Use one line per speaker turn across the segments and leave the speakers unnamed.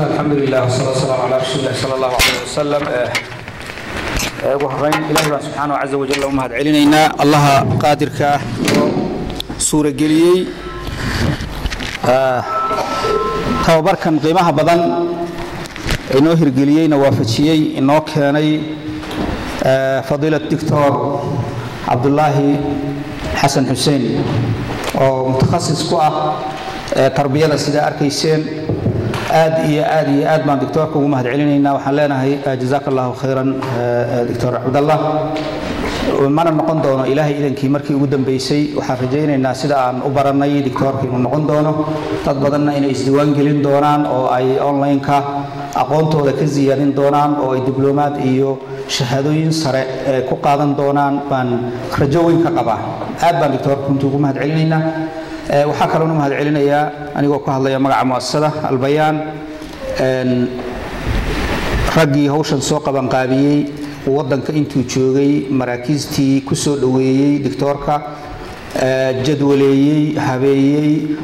Alxamdu lilah wsalaatu wasalaamu calaa rasuuli illahi sala allahu calayh wasalam. Ugu horeyn, Ilahi baan subxaanahu caza wajal u mahad celinaynaa, Allaha qaadirka ah oo suurageliyey tababarkan qiimaha badan, inoo hirgeliyeyna, waafajiyey, inoo keenay fadiilat Doctor Cabdulaahi Xasan Xuseen oo mutakhasis ku ah tarbiyada. Sidaa arkayseen, aad iyo aad iyo aad baan doctoorka ugu mahad celinaynaa. Waxaan leenahay jazaaka Allahu khayran, Doctor Cabdallah. Mana noqon doono, Ilaahay idankii, markii ugu dambeysay. Waxaan rajaynaynaa sida aan u barannay doctoorka inuu noqon doono, dad badanna inay isdiiwaan gelin doonaan oo ay online-ka aqoontooda ka siyaadin doonaan oo ay diblomaad iyo shahaadooyin sare ku qaadan doonaan baan rajo weyn ka qabaa. Aad baan doctoorka runtii ugu mahad celinaynaa. Waxaa kaloona mahad celinayaa, anigoo ku hadlaya magaca muasasada Albayaan, raggii hawshan soo qabanqaabiyey, waddanka intuu joogay maraakiistii ku soo dhoweeyey doctoorka, jadwaleeyey, habeeyey,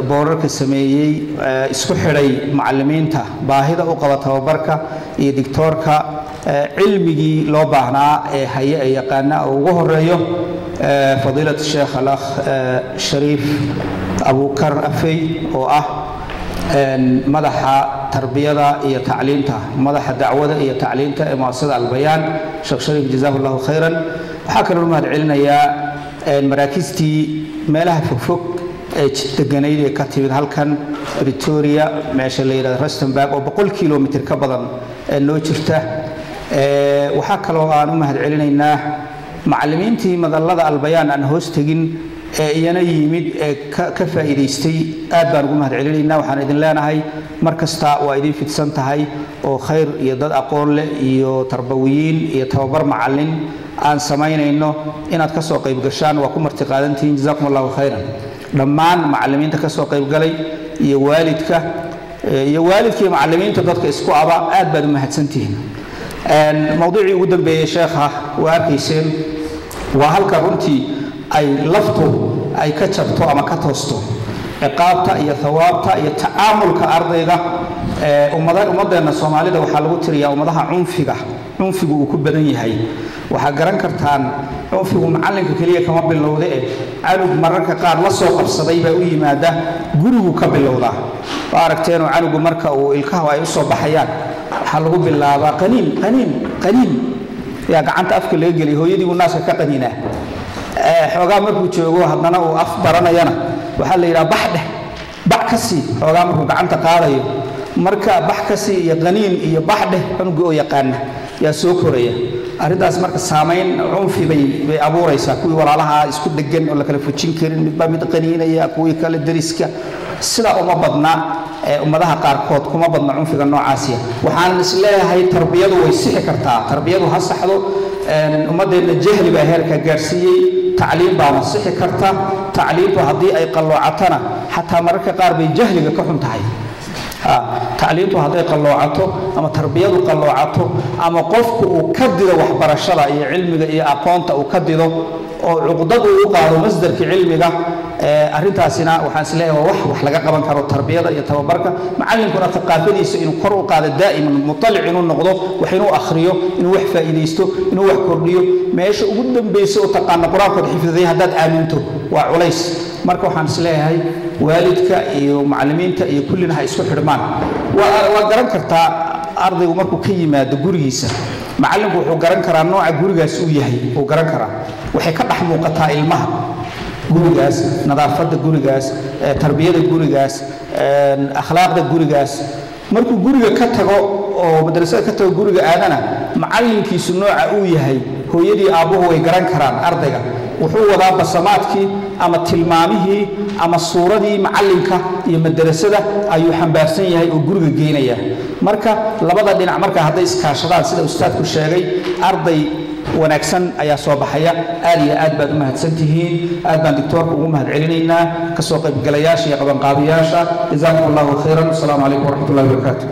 boorarka sameeyey, isku xidhay macallimiinta baahida u qaba tababarka iyo doctoorka cilmigii loo baahnaa ee haye ee yaqaana, oo ugu horeeyo fadiilat Sheekh Alakh Shariif Abukar Afey oo ah madaxa tarbiyada iyo tacliinta, madaxa dacwada iyo tacliinta ee muasasada Albayaan. Sheekh Shariif, jazaahu Allahu khayran. Waxaa kaloo mahad celinayaa maraakiistii meelaha fogfog ee deganayd ee ka timid halkan Pretoria, meesha la yidhahdo Rustenburg oo 100 kilomitr ka badan ee noo jirta. Waxaa kaloo aan u mahad celinaynaa macallimiintii madallada Albayaan aan hoos tegin ee iyana yimid ee ka faa'iidaystay. Aad baan ugu mahad celinaynaa. Waxaan idin leenahay mar kasta waa idin fidsan tahay oo khayr iyo dad aqoon leh iyo tarbawiyiin iyo tababar macallin aan samaynayno inaad ka soo qayb gashaan waa ku marti qaadantihiin. Jazakum Allahu khayran dhammaan macallimiinta ka soo qayb galay iyo waalidka iyo waalidka iyo macallimiinta dadka isku aba. Aad baad u mahadsantihiin. Mawduucii ugu dambeeyey sheekha waa arkayseen, waa halka runtii ay laftu ay ka jabto ama ka toosto: ciqaabta iyo thawaabta iyo tacaamulka ardayga. Ummadeenna Soomaalida waxaa lagu tiriyaa ummadaha cunfiga, cunfigu uu ku badan yahay. Waxaa garan kartaan, cunfigu macallinka keliya kama bilowda eh, canug mararka qaar la soo qabsaday baa u yimaada, gurigu ka bilowdaa. Waa aragteenoo, canugu marka uu ilkahu ay u soo baxayaan waxaa lagu bilaabaa qaniin, qaniin, qaniin yaa gacanta afka laga geliya, hooyadii buu naaska ka qaniinaa. Xoogaa markuu joogo haddana uu af baranayana waxaa la yidhaha bax dheh, bac ka sii. Xoogaa markuu gacanta qaadayo marka bax ka sii iyo qaniin iyo bax dheh cunuga oo yaqaana yaa soo koraya. Arrintaas marka saamayn cunfi bay abuuraysaa. Kuwii walaalaha isku dhegan oo la kala fujin karin, midbaa mid qaniinaya, kuwii kale deriska. Sidaa uma badna ummadaha qaarkood, kuma badna cunfiga noocaasiya. Waxaan is leeyahay tarbiyadu way sixi kartaa, tarbiyadu ha saxdo. Ummaddeenna jahli baa heerka gaarsiiyey, tacliim baana sixi karta. Tacliimtu haddii ay qalloocatana xataa mararka qaar bay jahliga ka xun tahay. Tacliimtu hadday qalloocato ama tarbiyadu qalloocato ama qofku uu ka dido waxbarashada iyo cilmiga iyo aqoonta uu ka dido oo cuqdad uu u qaado masdarkii cilmiga, arrintaasina waxaan is leeyahay waa wax laga qaban karo, tarbiyada iyo tababarka. Macallinkuna thaqaafadiisa inuu kor u qaado, daa'iman mutalic inuu noqdo, wax inuu akhriyo, inuu wax faa'iidaysto, inuu wax kordhiyo. Meesha ugu dambaysa oo taqaana Qur-aankood xifdiday haddaad aaminto waa culays. Marka waxaan is leeyahay waalidka iyo macallimiinta iyo kullina ha isku xidhmaan. Waa garan kartaa, ardaygu markuu ka yimaado gurigiisa, macallinku wuxuu garan karaa nooca gurigaas uu yahay, wuu garan karaa. Waxay ka dhex muuqataa ilmaha gurigaas, nadaafadda gurigaas, tarbiyada gurigaas, akhlaaqda gurigaas. Markuu guriga ka tago oo madrasada ka tago, guriga aadana, macallinkiisu nooca uu yahay hooyadii aabbuhu way garan karaan. Ardayga wuxuu wadaa basamaadkii ama tilmaamihii ama suuradii macallinka iyo madrasada ayuu xambaarsan yahay oo guriga geynaya. Marka labada dhinac marka hadday iskaashadaan, sida ustaadku sheegay, arday wanaagsan ayaa soo baxaya. Aad iyo aad baad u mahadsantihiin. Aad baan doctoorka ugu mahad celinaynaa, kasoo qaybgalayaasha iyo qabanqaabiyaasha. Jazaakum Allahu khayran. Asalaamu calaykum waraxmat ullahi wabarakaatu.